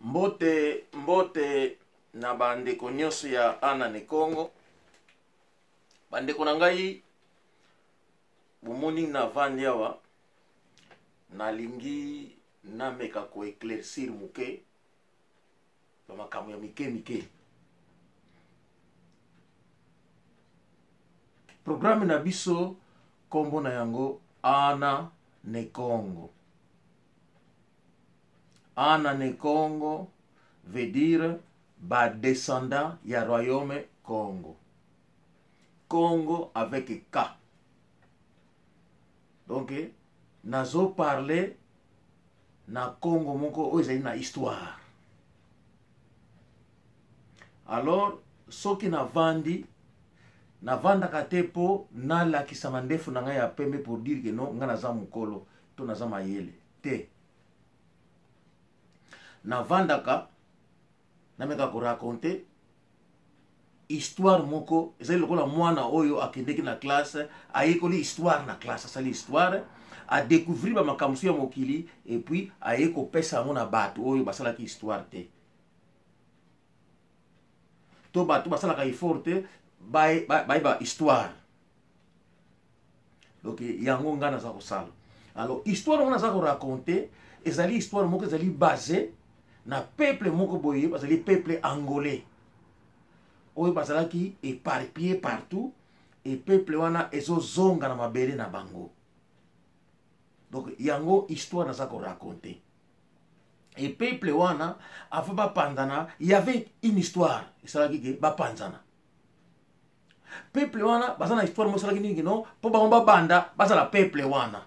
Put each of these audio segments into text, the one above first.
Mbote mbote na bandeko nyonso ya Ana ne Kongo. Bandeko na ngai, bomoni navandi awa, nalingi nameka ko eclaircir moke bamakambo ya mike mike. Programme na biso kombo na yango Ana ne Kongo. Ana ne Kongo veut dire ba descendants ya royaume Kongo. Kongo avec K. Donc nazo parler na Kongo moko oyo ezali na histoire. Alors soki navandi navandaka te mpo nalakisa mandefu na ngai ya pembe pour dire que non ngai naza mokolo to naza mayele te. Navandaka nameka koraconte histoire moko ezali lokola mwana oyo akendeki na classe, ayekoli histoire na classe, asali histoire, adécouvrir bamakambo mosusu ya mokili et puis aye kopesa yango na bato oyo basalaki histoire te to bato basalaka effort te bayeba histoire. Donc yango ngai naza kosala. Alors histoire yango naza koraconte ezali histoire moko ezali base na peuple moko boye, bazali peuple angolais oyo bazalaki éparpillé partout, et peuple wana ezozonga na mabele na bango. Donc yango histoire naza koraconte. Et peuple wana avant bapanzana, il y avait une histoire esalaki ke bapanzana. Peuple wana baza na histoire moko esalaki nini no mpo bango babanda bazala peuple wana.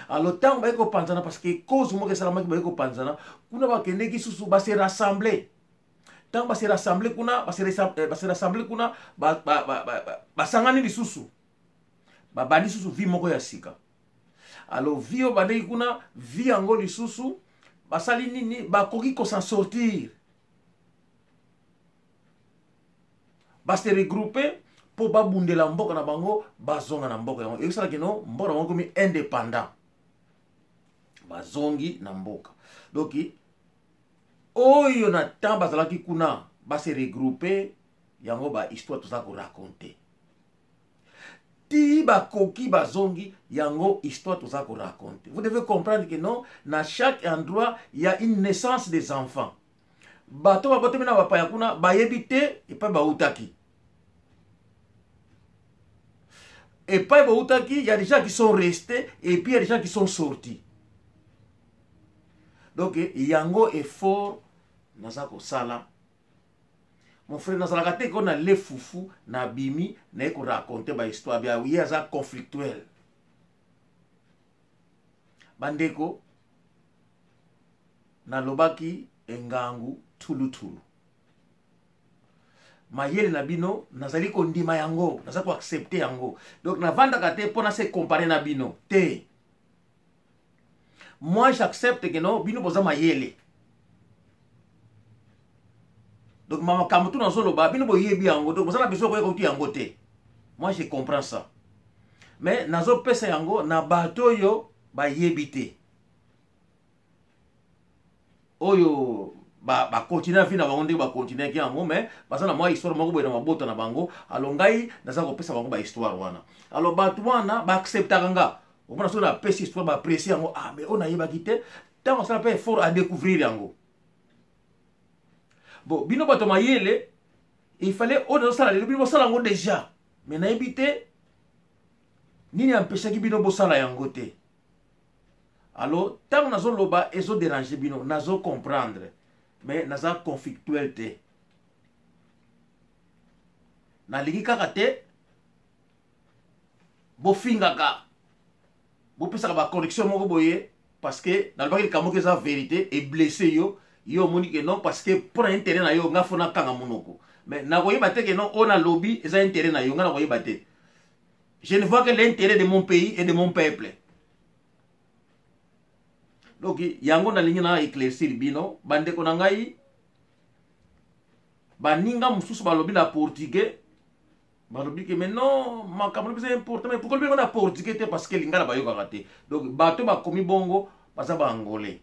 Alors ntango baye kopanzana, parce que cause moko esalamaki, baye kopanzana kuna, bakendeki susu base rassembler. Ntango base rassembler kuna, base rassembler kuna, basangani lisusu, babandi susu vie moko ya sika. Alors vie oyo bandeki kuna, vie yango lisusu basali nini, bakoki kosan sortir, base regroupe mpo babundela mboka na bango, bazonga na mboka yango. Esalaki no mboka na bango ekomi indépendant, bazongi na mboka. Donc oyo na temps bazalaki kuna base regroupe, yango ba histoire toza koraconte ti bakoki bazongi, yango histoire toza koraconte. Vous devez comprendre que non, na chaque endroit il y a une naissance des enfants. Bato babotami na bapaya kuna bayebi te epai bautaki. Epai bautaki, il y a des gens qui sont restés et puis il y a des gens qui sont sortis. Donc yango effort naza kosala. Mon frère, nazalaka te ko na le fufu na bimi naye koraconte bahistoire bia ye aza conflictuel. Bandeko, nalobaki engangu tulutulu, mayele na bino nazali kondima yango, naza koaccepte yango. Donc navandaka te mpo na se compare na bino te. Moi j'accepte que non, bino boza mayele. Donc makambo tu nazoloba bino boyebi yango, donc boza na besoin koyeba kutu yango te. Moi je comprends ça, mais nazopesa yango na bato oyo bayebi te, oyo bakontinue na vie na bango ndenge bakontinuaki yango, mais baza na mwa histoire moko boye na mabota na bango. Alors ngai naza kopesa bango bahistoire wana. Alors bato wana baacceptaka nga, omona soki napesi histoire baapprécie yango. Ah mais oyo nayebaki te, ntango asala mpe effort adécouvrir yango. Bon, bino bato mayele, il fallait oyo nazosala lelo bino bosala yango déjà, mais nayebi te nini ampeshaki bino bosala yango te. Alors ntango nazoloba ezoderange bino, nazo comprendre, mais naza conflictuel te. Nalingi kaka te bofingaka, bopesaka bacorrection moko boye, parce que nalobaki likambo moko eza vérité eblesse yo, yo omoni ke non, parce que mpo na intérêt na yo nga fo nakanga monoko. Mais nakoyeba te ke non, oyo nalobi eza intérêt na yo, nga nakoyeba te. Je ne vois que l'intérêt de mon pays et de mon peuple. Donc yango nalingi na éclaircir bino bandeko na ngai. Baninga mosusu balobi na portugais, balobi ke mais non, makambo lobi eza important, mais pourquoi lobi yango na portugais te? Parce que lingala bayokaka te. Donc bato bakomi bongo baza baangolais.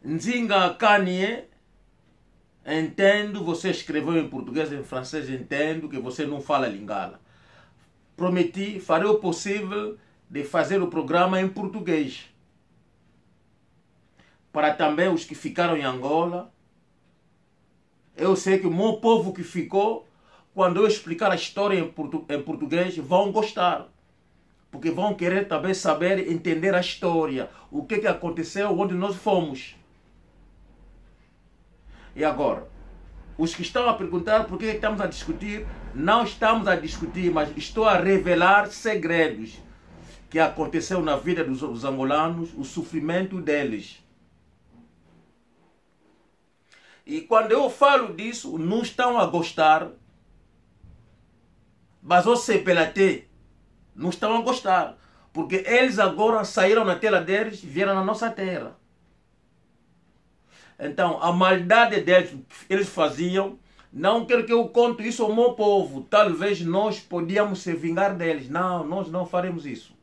Nzinga Kanye, entendo, você escreveu em português, em francês, entendo que você não fala lingala. Prometi, farei o possível de fazer o programa em português. Para também os que ficaram em Angola. Eu sei que o meu povo que ficou, quando eu explicar a história em português, vão gostar. Porque vão querer também saber, entender a história. O que que aconteceu, onde nós fomos. E agora, os que estão a perguntar por que estamos a discutir, não estamos a discutir, mas estou a revelar segredos que aconteceu na vida dos angolanos, o sofrimento deles. E quando eu falo disso, não estão a gostar. Mas o CPLAT não estão a gostar. Porque eles agora saíram na tela deles e vieram na nossa terra. Então, a maldade deles, que eles faziam, não quero que eu conte isso ao meu povo. Talvez nós podíamos se vingar deles. Não, nós não faremos isso.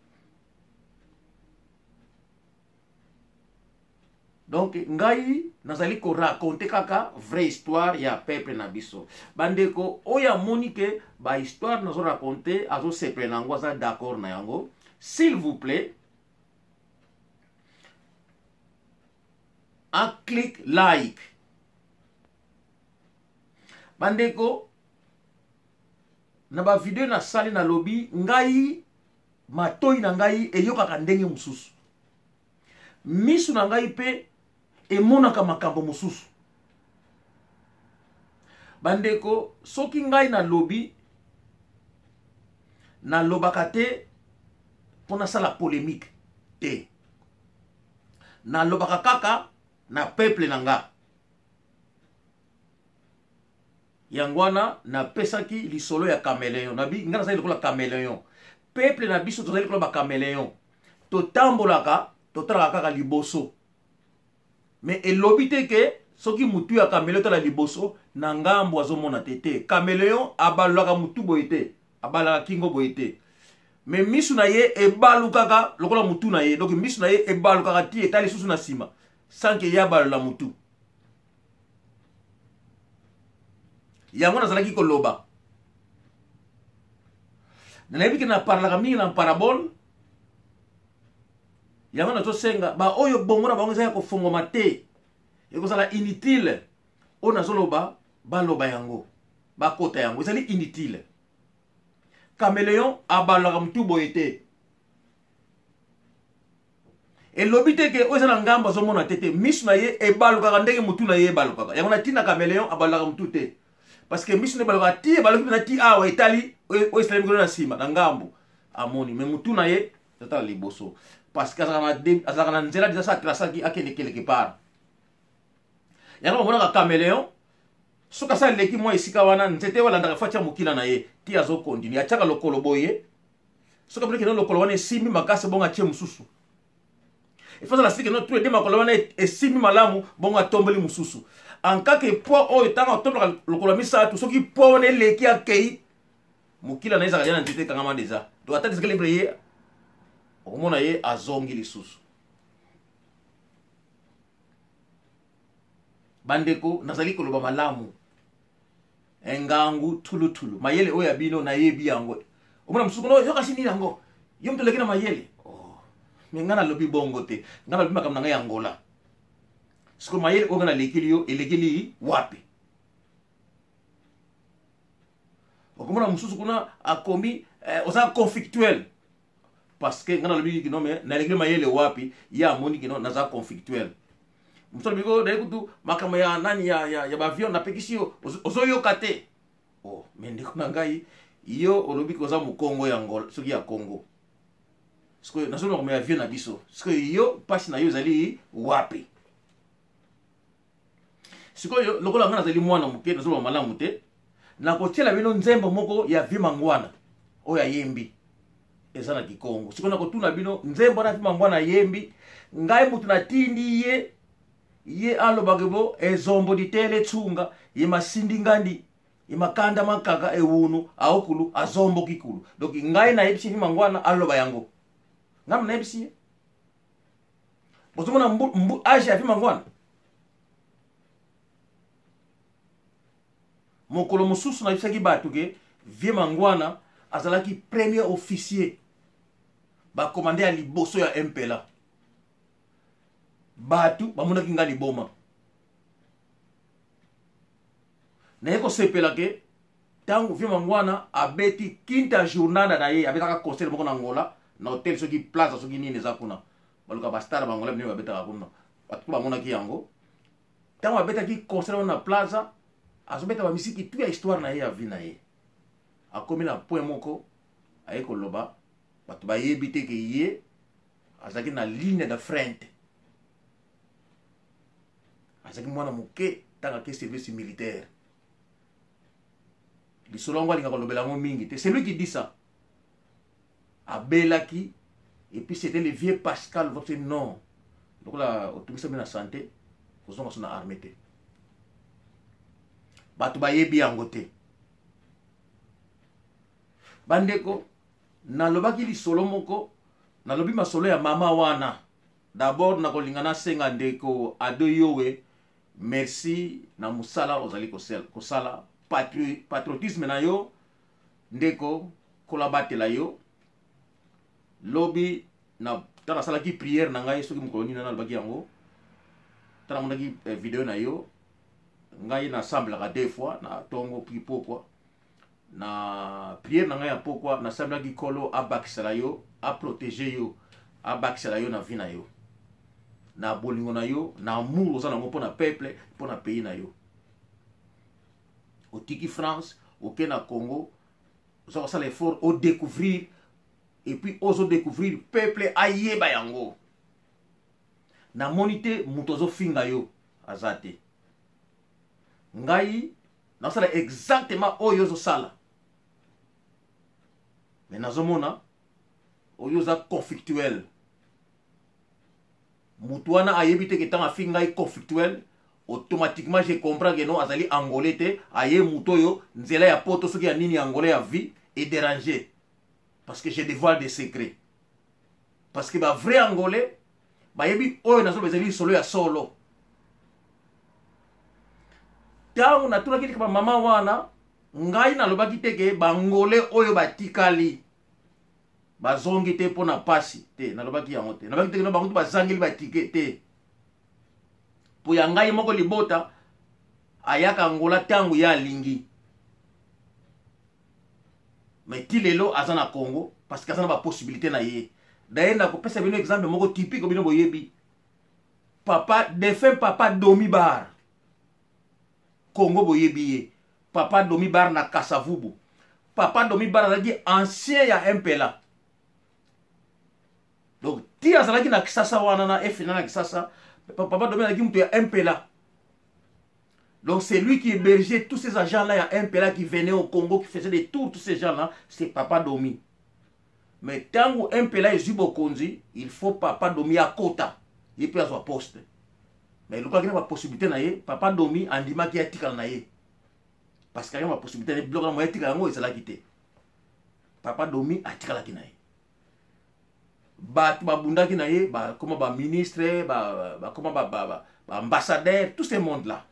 Donc, ngai nazali ko raconter kaka vraie histoire ya peuple na biso. Bandeko, oyo amoni ke ba histoire nazo raconter, azo sepela na yango, aza d'accord na yango. S'il vous plaît, un clic like. Bandeko, na ba video na sali na lobi, ngai matoi na ngai eyokaka ndenge mosusu. Misu na ngai pe emonaka makambo mosusu. Bandeko, soki ngai nalobi, nalobaka te mpo nasala polémique te. Nalobaka kaka na peuple na nga. Yango wana napesaki lisolo ya caméléon. Nabi nga nazali lokola caméléon. Peuple na biso tozali lokola ba caméléon. Totambolaka, totalaka kaka liboso. Mais elobi te ke soki mutu ya caméléon tala liboso na ngambo azomona te te. Caméléon abalolaka mutu boye te, abalaka kingo boye te. Mais misu na ye ebalukaka lokola mutu na ye. Donc misu na ye ebalukaka ti etali susu na nsima sans ke ye abalola mutu. Yango nazalaki koloba. Nayebi ke na parlaka mingi na parabole. Yango nazosenga ba oyo bongo na bango eza ya kofongoma te, ekozala inutile. Oyo nazoloba baloba yango, bakota yango, ezali inutile. Caméléon abalolaka mutu boye te. Elobi te ke oyo eza na ngambo azomona te te. Misu na ye ebalukaka ndenge mutu na ye ebalukaka. Yango na tina caméléon abalolaka mutu te. Parce que misu na ye ebalukaka ti ebaluki mpenza ti awa etali oyo esalemi kuna na nsima na ngambo amoni, mais mutu na ye ezatala liboso. Parce que azalaka na nzela déjà sa traçaki akende quelque part. Yango bamonaka caméléon soki asala leki mwa esika wana nzete oyo alandaka fo atia mokila na ye ti azokontinue, atiaka lokolo boye. Soki amonaki no lokolo wana esimbi makasi, bongo atie mosusu. Il faut azala sike no tous les deux makolo wana esimbi malamu, bongo atombeli mosusu. En cas que poids oyo ntango atombelaka lokolo ya misato, soki poids wana eleki akei, mokila na ye ezalaka ya na nzete ekangama déjà. Donc ata disque libre ye okomona ye azongi lisusu. Bandeko, nazali koloba malamu. Engangu tulutulu. Mayele oyo ya bino nayebi yango. Omona mosusu kono yoka sini yango. Yo moto oleki na mayele. Oh. Mais nga nalobi bongo te. Nga nalobi makambo na ngai ya Angola. Siko mayele oyo nga nalekeli yo elekeli wapi? Okomona mosusu kuna akomi oza conflictuel. Parce que nga nalobi kino mais nalekeli mayele wapi? Ye amoni kino naza conflictuel. Mosusu alobi ko, nayebi kutu makambo ya nani ya ba avion napekisi yo, ozoyoka te. Oh, mais ndeko na ngai, yo olobi ko oza mokongo ya Angola, soki ya Congo. Sikoyo nazoloba makambo ya avion na biso. Sikoyo yo mpasi na yo ezali wapi? Sikoyo lokola ngai nazali mwana moke, nazoloba malamu te, nakotiela bino nzembo moko ya Vie Mangwana oyo ayembi eza na Kikongo. Sikoyo nakotuna bino nzembo wana Vie Mangwana ayembi, ngai moto natindi ye, ye alobaka bo ezombo ditele tsunga ye masindi ngandi ye makanda makaka ewunu aokulu azombo kikulu. Donc ngai nayebisi Vie Mangwana aloba yango, ngai nayebisi ye. Bozomona mbu age ya Vie Mangwana. Mokolo mosusu nayebisaki bato ke Vieux Mangwana azalaki premier officier bakomande ya liboso ya MPLA. Bato bamonaki nga liboma. Naye kosepela ke ntango Vieux Mangwana abeti Quinta Jornada na ye, abetaka concert moko na Angola na hotel soki Plaza soki nini eza kuna, baluka ba star ba Angola bino babetaka kuna, bato bamonaki yango. Ntango abetaki concert wana na Plaza, azobeta ba misiki tout ya histoire na ye ya vie na ye. Akomi na point moko aye koloba bato bayebi te ke ye azalaki na ligne de frente, azalaki mwana moke ntango ake service militaire. Lisolo yango alingaka kolobela yango mingi te. C'est lui qui dit ça. Abelaki, et puis c'était le vieux Pascal Vox. Non, lokola otungisami na santé, kozonga so na armée te. Bato bayebi yango te. Bandeko, nalobaki lisolo moko, nalobi masolo ya mama wana. D'abord nakolinga nasenga ndeko Ado Yowe merci na mosala ozali kosala, patriotisme na yo ndeko, kolabatela yo. Lobi na ntango nasalaki prière na ngai, soki mokolo nini nalobaki yango, ntango namonaki video na yo, ngai nasamblaka deux fois na tongo puis pokwa. Na prière na ngai ya pokwa nasamblaki Nkolo abakisela yo, aprotéger yo, abakisela yo na vie na yo, na bolingo na yo, na amour oza nango mpo na peuple, mpo na pays na yo. Otiki France, oke na Congo, oza kosala effort odécouvrir, et puis ozodécouvrir peuple ayeba yango. Namoni te moto azofinga yo aza te. Ngai nasala exactement oyo ozosala, mais nazomona oyo oza conflictuel. Motu wana ayebi te ke ntango afingi ngai conflictuel, automatiquement je comprends que non, azali angolais te. Aye motu oyo nzela ya poto soki ya nini, angolais ya vie est dérangé parce que je dévoile des secrets, parce que ba vrai angolais bayebi oyo nazoloba ezali lisolo ya solo. Ntango natunaki lika bamama wana, ngai nalobaki te ke bangolais oyo batikali bazongi te mpo na pasi te, nalobaki yango te. Nalobaki te ke bango te bazangeli batike te, mpo ya ngai moko libota ayaka Angola ntango ye alingi, mais ti lelo aza na Congo parce que aza na bapossibilité na ye. Daye nakopesa bino exemple moko typique, bino boyebi papa défunt papa Domi Bar Congo, boyebi ye papa Domi Bar na Kasavubu. Papa Domi Bar azalaki ancien ya MPLA, donc ti azalaki na Kisasa wana na FNA na Kisasa, papa Domi azalaki moto ya MPLA. Donc c'est lui qui hébergeait tous ces agents-là, il y a MPLA qui venait au Congo, qui faisait des tours, tous ces gens-là, c'est papa Domi. Mais tango MPLA ezwi bokonzi, il faut papa Domi akota, ye mpe azwa poste. Mais lokola na bapossibilité na ye, papa Domi andimaki atikala na ye. Parce que na bapossibilité na ye, biloko na moye atikala yango ezalaki te. Papa Domi atikalaki na ye. Bato babundaki na ye, bakoma baministre, bakoma baambassadeur, tout ce monde là,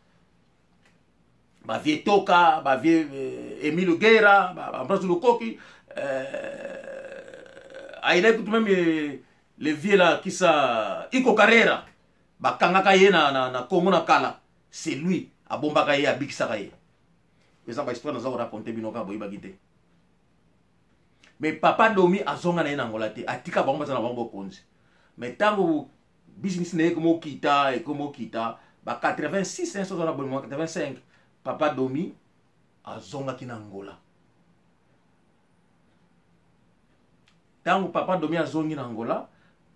bavieux Toka, bavieux Emile Guerra, Ambroise Lukoki, aïda kutu même le vieux là kisa Iko Carrera, bakangaka ye na Congo na kala, c'est lui abombaka ye, abikisaka ye. Eza bahistoire naza koraconter bino kaka boyebaki te. Mais papa Domi azonga na ye na Angola te, atika bango baza na bango bokonzi. Mais ntango business na ye ekomokita ekomokita ba 86, soza na bolingo 85, papa Domi azongaki na Angola. Ntango papa Domi azongi na Angola,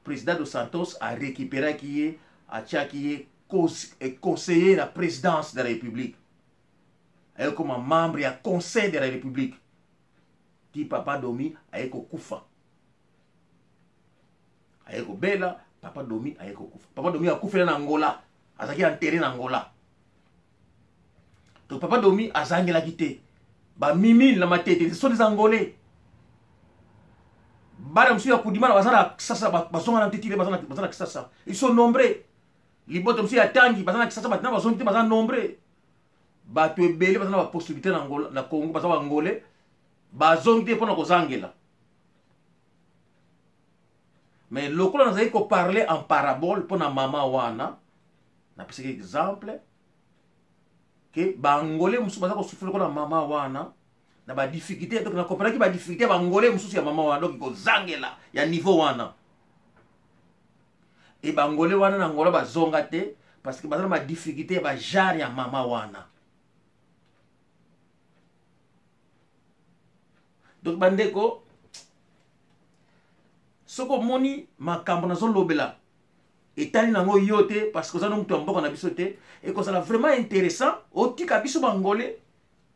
président dos Santos arécupéraki ye, atiaki ye conseiller na présidence de la République, aye koma membre ya Conseil de la République ti papa Domi aye kokufa, aye kobela. Papa Domi aye kokufa. Papa Domi akufela na Angola, azalaki enterré na Angola. Donc papa Domi azangelaki te. Bamimile na Matete, ce sont des Angolais. Bana mosusu ya Kudimana baza na Kisasa, bazonga na te, baza na Kisasa, ils sont nombreux. Libota mosusu ya Tangi baza na Kisasa, batina bazongi te, baza nombreux. Bato ebele baza na bapossibilité na, Angola, na Congo, baza bangolais, bazongi te mpo na kozangela. Mais lokola nazali koparle en parabole mpo na mama wana, napesaki exemple ke baangolais mosusu baza kosufri lokola mama wana na badifficulté. Donc nakomprendaki badifficulté ya baangolais mosusu ya mama wana, donc kozangela ya niveau wana. E baangolais wana na Angola bazonga te parce que baza na badifficulté ya bajare ya mama wana. Donc bandeko, soki omoni makambo nazolobela etali nango yo te, parce que oza no moto ya mboka na biso te, ekozala vraiment intéressant otika biso bangole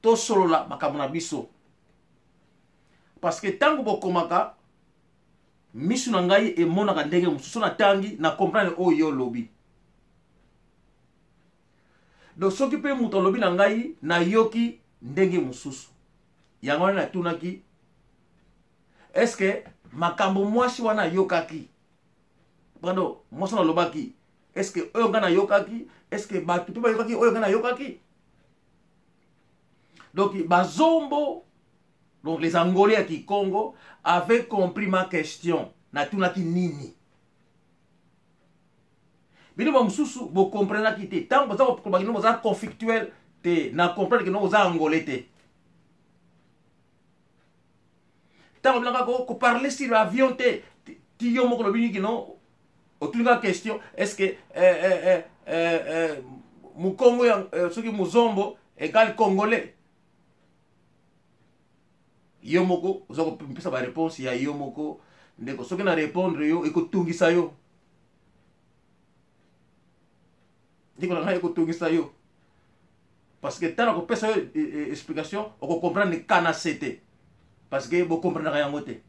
tosolola makambo na biso, parce que ntango bokomaka, misu na ngai emonaka ndenge mosusu, natangi na comprendre oyo yo olobi. Donc soki mpe moto alobi na ngai, nayoki ndenge mosusu. Yango wana natunaki: est ce que makambo mwasi wana ayokaki, pardon, mwasi wana alobaki, est ce que oyo ngai nayokaki, est ce que bato mpe bayokaki oyo ngai nayokaki? Donc bazombo, donc les Angolais ya Kikongo avaient compris ma question. Natunaki nini? Bino bamosusu bokomprenaki te. Ntango boza kolobaki no boza conflictuel te, na comprendre ke no oza angolais te. Ntango bilanga koparle sur avion te, ti yo moko lobi niki no otuni kaka question: est ce que mokongo ya soki mozombo égale congolais? Yo moko oza kopesa baréponse ya yo moko. Ndeko, soki na répondre yo, ekotungisa yo. Ndeko na ngai, ekotungisa yo, parce que ntango akopesa yo explication, okocomprendre kana se te, parce que bokomprendaka yango te.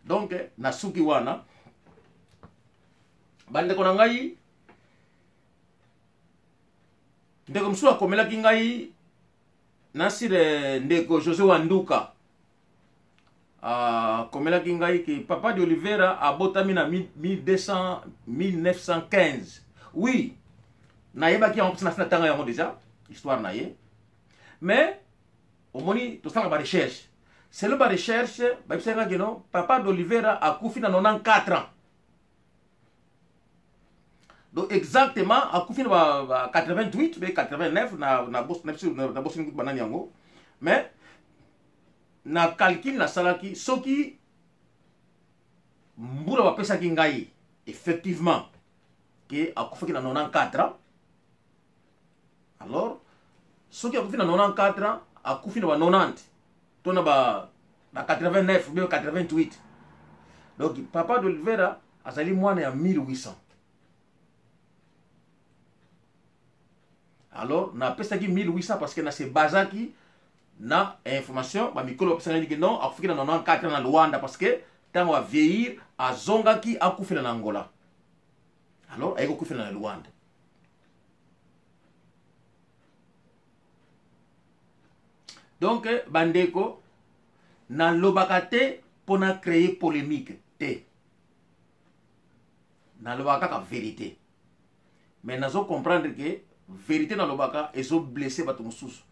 Donc na suki wana, bandeko na ngai, ndeko mosusu akomelaki ngai nasire, ndeko José Wanduka akomelaki ngai ke papa de Olivera abotami na 1200, 1915. Oui, nayebaki yango mpesi nasi natanga yango déjà, histoire na ye. Mais omoni, tosalaka barecherche. Selon barecherche, bayebisaki nga keno papa d'Olivera akufi na 94 ans. Donc exactement akufi na ba 88 be 89 na bosini kutu banani yango. Mais na calcul nasalaki, soki mbula bapesaki ngai effectivement ke akufaki na 94 ans, alors soki akufi na 94 ans, akufi na ba 90 to na ba 89 ou 88. Donc papa d'Olivera azali mwana ya 1800. Alors napesaki 1800 parce que na se basaki na information bamikolo bapesaki ke non, akufiki na 94 na Luanda, parce que ntango avieillir azongaki akufela na Angola, alors ayeki kokufela na Luanda. Donc bandeko, nalobaka te mpo na créer polémique te, nalobaka kaka vérité. Mais nazo comprendre ke vérité nalobaka ezoblesse bato mosusu,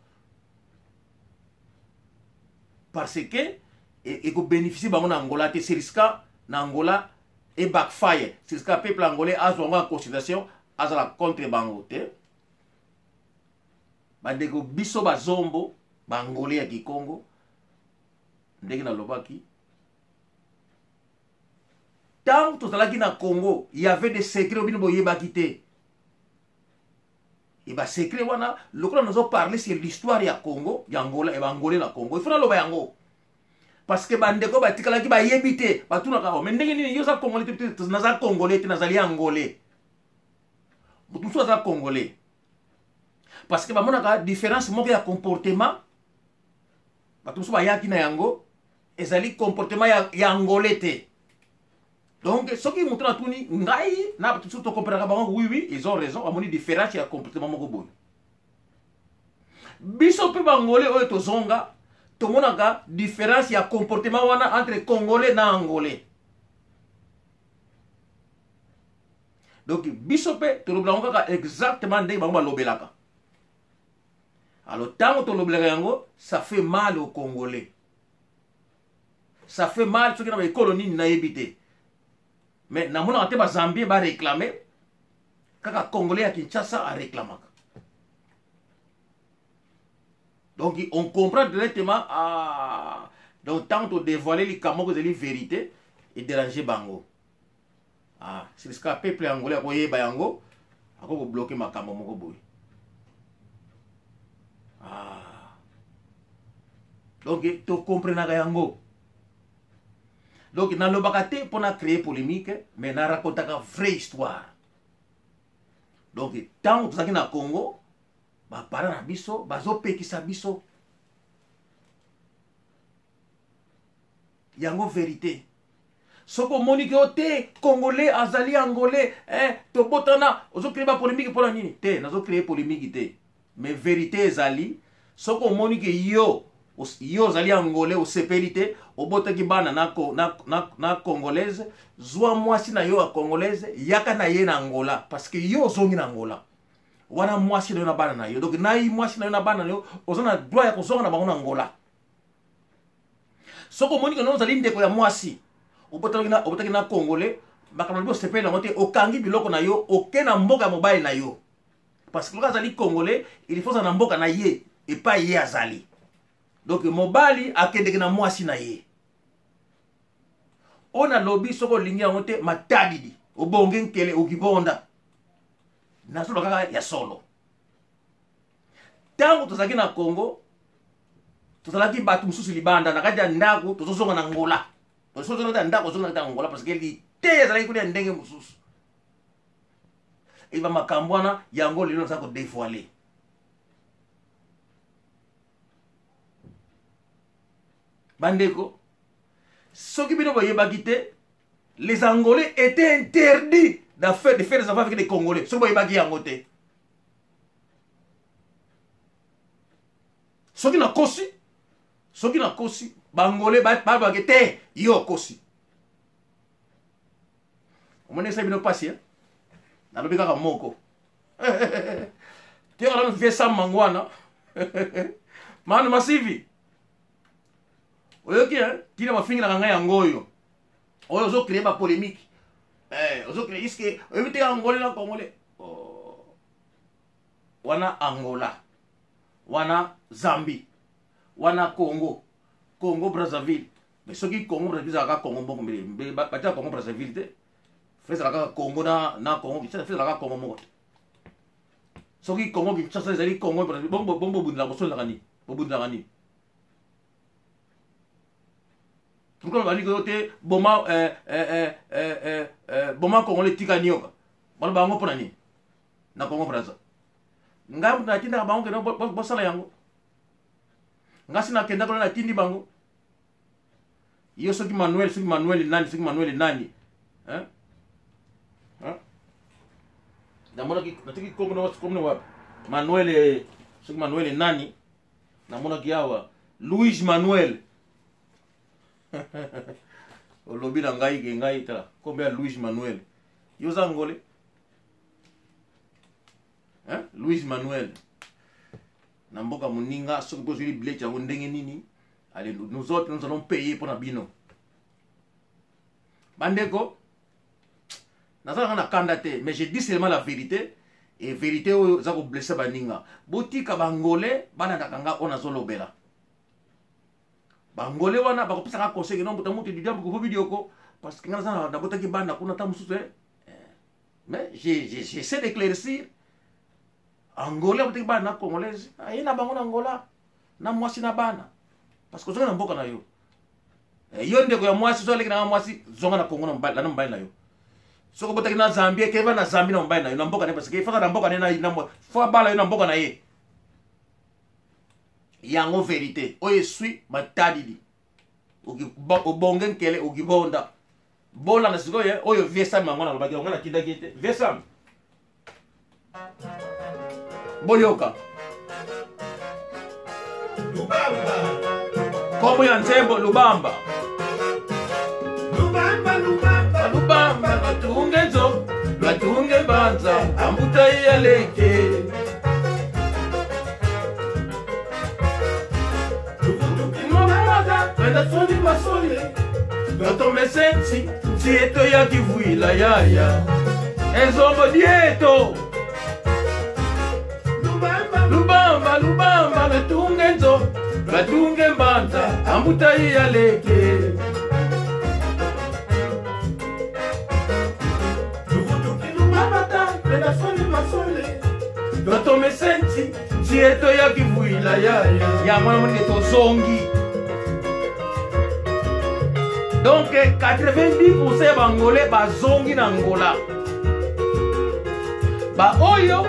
parce que ekobénéficie bango na Angola te. Seriska na Angola e backfire, seriska peuple angolais azwa yango en considération, azala contre bango te. Bandeko, biso bazombo, bangolais ya Kikongo, ndenge nalobaki, ntango tozalaki na Congo, y avait des secrets bino boyebaki te. E basecret wana, lokola nazoparle sur l'histoire ya Congo, ya Angola, ya bangolais na Congo, ifo naloba yango, parce que bandeko batikalaki bayebi te. Batunaka: "O, mais ndenge nini yo oza congolais te?" Naza congolais te, nazali angolais. Moto mosusu aza congolais parce que bamonaka différence moko ya comportement. Bato mosusu bayaki na yango, ezali comportement ya angolais te. Donc soki moto natuni ngai na bato mosusu, tokomprenaka bango. Oui, ils ont raison, bamoni différence ya comportement moko boye. Biso mpe bangolais oyo tozonga, tomonaka différence ya comportement wana entre congolais na angolais. Donc biso mpe tolobela yango kaka exactement ndenge bango balobelaka. Alors ntango tolobelaka yango, ça fait mal au Congolais, ça fait mal. Soki na baekolo nini, nayebi te, mais namonaka te Bazambien baréclame, kaka Congolais ya Kinshasa aréclamaka. Donc on comprend directement. Ah, donc ntango todévoile likambo moko ezali vérité, edérange bango. Ah, sika peuple angolais akoyeba yango, akoki kobloquer makambo moko boye. Ah. Donc tokomprenaka yango. Donc nalobaka te mpona créer polémique, mais naracontaka vraie histoire. Donc ntango tozalaki na Congo, baparent na biso bazopekisa biso yango vérité. Soki omoni ke o te, Congolais azali Angolais, eh, tobotana, ozocréer bapolémique mpona nini? Te, nazocréer polémique te, mais vérité ezali. Soki omoni ke yo ozali Angolais, osepeli te, obotaki bana na Congolaise, zwa mwasi na yo ya Congolaise, yaka na ye na Angola, parce que yo ozongi na Angola wana, mwasi na yo na bana na yo. Donc nai mwasi na yo na bana na yo, oza na droit ya kozonga na bango na Angola. Soki omoni ke ozali ndeko ya mwasi, obotaki na Congolais, makambo na bi osepeli yango te, okangi biloko na yo, oke na mboka ya mobali na yo, parce que lokola azali Congolais, il faut ozala na mboka na ye epai ye azali. Donc mobali akendeke na mwasi na ye. Oyo nalobi, soki olingi yango te, matadidi obongi nkele okibonda. Nazoloba kaka ya solo. Ntango tozalaki na Congo, tozalaki bato mosusu libanda. Na kati ya ndako, tozozonga na Ngola, tozozonga na kati ya ndako, ozonga na kati ya Ngola, parce que liteya ezalaki kuna ya ndenge mosusu. Eba makambo wana yango lelo naza kodévoiler. Bandeko, soki bino boyebaki te, les Angolais étaient interdits de faire des enfants avec des Congolais. Soki boyebaki yango te, soki nakosi, soki nakosi, Baangolais balobaki te yo okosi. Omoni, esali bino mpasi. Nalobi kaka moko te, nanu vie samango wana manu masivi oyoki ntina bafingelaka ngai yango. Oyo ozocréer bapolémique, ozocréer iske oyebi te Angolais na Congolais. Oh. Wana Angola, wana Zambie, wana Congo, Congo Brazzaville. Mais soki Congo Brazzaville ezalaka Congo moko, mbele batia Congo Brazzaville te. Fe ezalaka kaka Congo na Congo Kinshasa, fe ezalaka Congo moko te. Soki Congo Kinshasa ezali Congo Brazzaville, bongo bobundelaka, bosonelaka nini? Bobundelaka nini? Pourquoi balingi yo te? Boma boma Congolais, tika nioka. Baloba yango mpona nini? Na Congo Braza, ngai moto natindaka bango kende bosala yango. Ngai si nakendaka na natindi bango. Yo soki Manuel, soki Manuel nani, soki Manuel nani, hein? Hein? Namonaki natiki komona wapi Manuel, soki Manuel nani, namonaki awa Louis Manuel. Olobi na ngai ke ngai, tala kombo ya Louis Manuel. Yo oza Angolais, hein? Louis Manuel na mboka moninga, soki mpo ozwili bileti yango ndenge nini? Allez, nous autres, nous allons payer mpona bino. Bandeko, nazalaka na kanda te, mais je dis seulement la vérité. Et vérité oyo eza koblesser baninga. Botika Bangolais balandaka nga oyo nazolobela. Bangolais wana bakopesaka conseil no mbuta mutu didiambu kopo bidioko, parce que nga naza nabotaki bana kuna ta mosusu. Mais j'essaie d'éclaircir. Angolais abotaki bana na Congolaise, aye na bango na Angola na mwasi na bana, parce que ozonga na mboka na yo. Yo ndeko ya mwasi, so aleki nanga mwasi, zonga na Congo na mobali na yo. Soki obotaki na Zambie, keba na Zambie na mobali na yo na mboka na ye, parce que efaka na mboka na ye, fo abala yo na mboka na ye. Yango vérité oyo eswi matadidi obonge nkele okibonda. Bolanda sikoyo oyo vie Sam yango nalobaki yango, natindaki ete vie Sam boyoka kombo ya nzembo Lubamba. Lubamba, Lubamba, Lubamba lwatungezo lwatunge. aleke. Totomesenti ntieto ya kivuila yaya ezombo dieto lubamba lubamba batunge nzo batunge mbanza ambutai aleke. Totomesenti ntieto ya kivuila yaya ya mwana monike tozongi. Donc 90% ya bangolais bazongi na Angola. Baoyo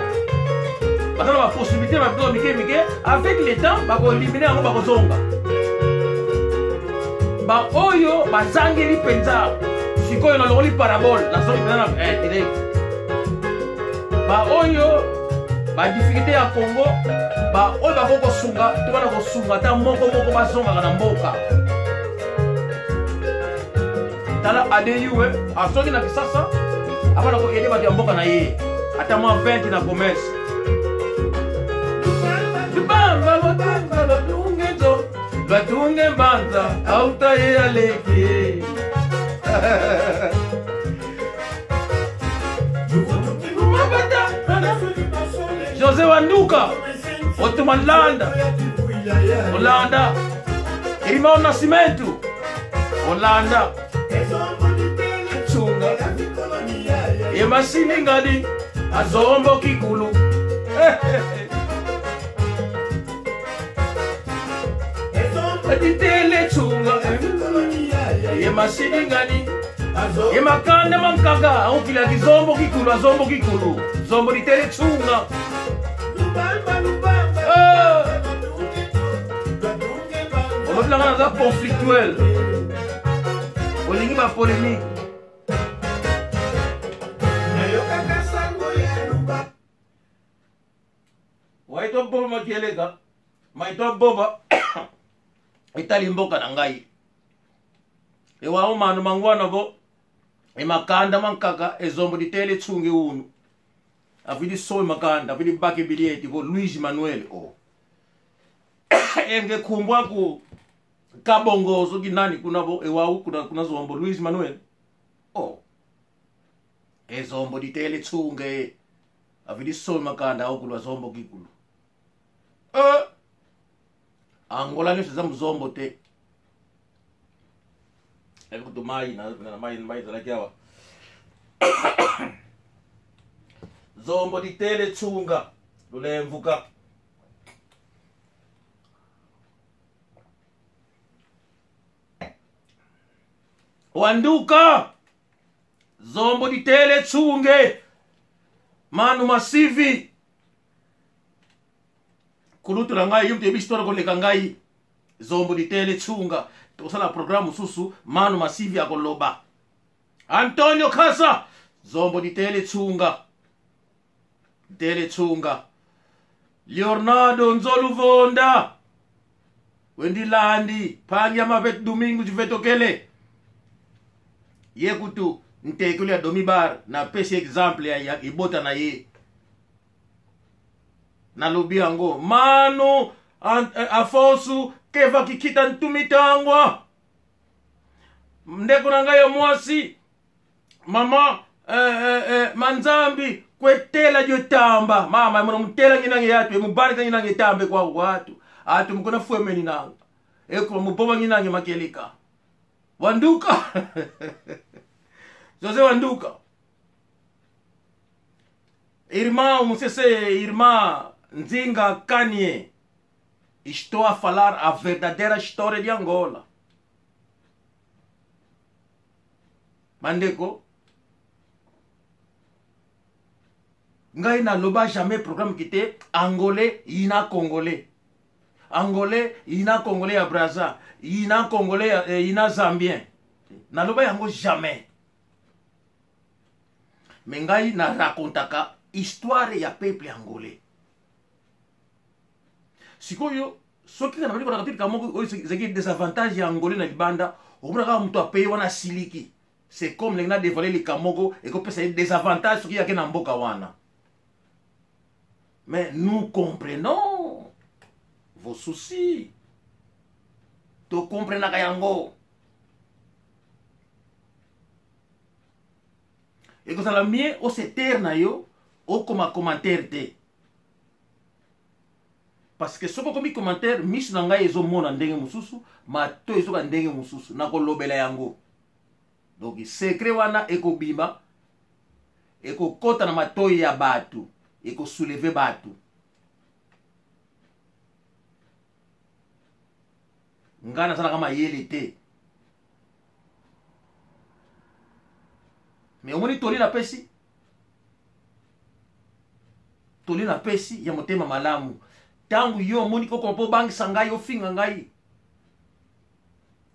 baza na bapossibilité na biloko mike mike, avec le temps bakoelimine yango, bakozonga. Baoyo bazangeli mpenza sikoyo, nalongoli parabole, nazongi mpenza na direct. Baoyo badifficulté ya Congo, baoyo bakoki kosunga to bana kosunga ata moko moko, bazongaka na mboka. Tala adeyue azongi na Kisasa, abana koyede bato ya mboka na ye ata mwa 20 na commerce. Lubamba lobamba lodunge nzo lwatunge mbanza auta ye aleki. José Wanduka Otumalanda Olanda Irmão Nascimento Olanda Tsunga Emasilingani Azombo Kikulu. Aditele Tsunga Emasilingani Emakanda mankaga aukila kizombo kikulu azombo kikulu zombo ditele tsunga. Olobi nanga naza conflictuel, olingi bapolémique. Waito boba makieleka maito boba etali mboka na ngai ewawo manu mangwana bo emakanda mankaka ezombo ditele tsungi unu avidi sowe makanda avidi bake bilieti bo Luis Manuel o enge kumbwa ku kabongo soki nani kuna bo ewawu kuna, kuna zombo Luis Manuel o ezombo ditele tsunge avidi sowe makanda okulwa zombo kikulu. Angola nyonso eza mozombo te. Kutu mai na mai mai ezalaki awa zombo ditele tsunga lulemvuka. Wanduka zombo ditele tsunge manu masivi kulutu na ngai yo moto yebi histoire koleka ngai. Zombo ditele tsunga tokosala programme mosusu manu masivi akoloba. Antonio Kasa zombo ditele tsunga ditele tsunga. Leonardo Nzoluvonda wendilandi phanya mapet domingo jivetokele ye kutu ntekelo ya domibar napesi exemple ya ibota na ye nalobi yango manu Afonso keva kikita ntumitangwa ndeko na ngai ya mwasi mama manzambi kwetela jotamba mama mona mutela nginange yatu emubarika nginange tambe kwa watu atu mukona fuemeni nanga eko muboma nginange makelika Wanduka José Wanduka Irmão, não sei se irmã Nzinga Kanye. Estou a falar a verdadeira história de Angola. Bandeko, ngai naloba jamais programme ki te angolais ina congolais, angolais ina congolais ya Braza ina congolais ina zambien, naloba yango jamais. Me ngai na racontaka histoire ya peuple angolais. Sikoyo soki na bali kolaka moko oyo ezalaki désavantage ya angolais na libanda, okomona kaka moto apeye wana asiliki. C'est comme ndenge na dévoile likambo moko ekopesa ye désavantage soki yake na mboka wana. Mais nous comprenons vos soucis. Tokomprenaka yango. Ekozala mieux ose taire na yo, okoma commentaire te. Parce que soki okomi commentaire, miso na ngai ezomona ndenge mosusu, mato ezoka ndenge mosusu, nakolobela yango. Donc secret wana ekobima, ekokota na matoi ya bato, ekosouleve bato. Ngai nazalaka mayele te, mais omoni toli napesi, toli napesi ya motema malamu. Ntango yo omoni kokoma mpo obangisa ngai, ofinga ngai,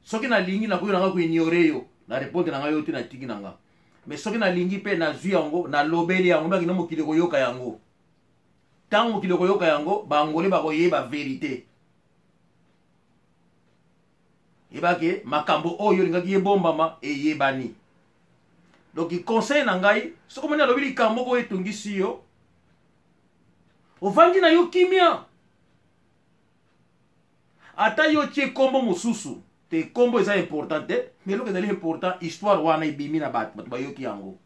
soki nalingi nakoki na ngai koignore yo, na répondre na ngai yo te, natiki na nga. Mais soki nalingi mpe nazwi yango, nalobeli yango, mbaki na mokili koyoka yango. Ntango mokili koyoka yango, bangole bakoyeba verité. Yebake makambo oyo olingaki ebombama eyebani. Donc conseil na ngai, soki omoni alobi likambo moko oyo etungisi yo, ovandi na yo kimia. Ata yo tie kombo mosusu te, kombo eza important te, mais eloko ezali important, histoire wana ebimi na bato, bato bayoki yango,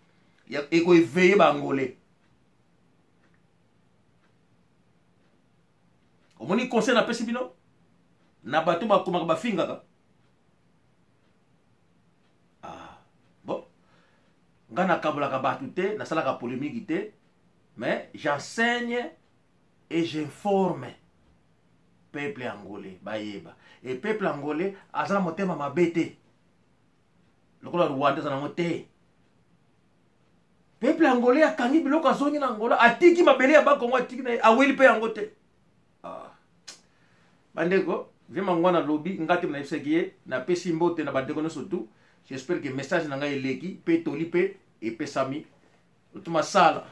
ekoeveye bangole. Omoni conseil napesi bino na bato bakomaka bafingaka. Ah, bon, ngai nakabolaka bato te, nasalaka polémique te, mais j'enseigne et j'informe peuple angolais bayeba. E peuple angolais aza na motema mabe te lokola Rwanda aza nango te. Peuple angolais akangi biloko, azongi na Angola, atiki mabele ya Bakongo, atiki na ye, aweli mpe yango te. Ah. Bandeko, vraiment ngwana lobi nga te, nayebisaki ye, napesi mbote na bandeko nyonso tu. J'espère que message na ngai eleki mpe toli mpe epesami. Otumasala,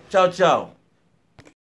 ciao ciao.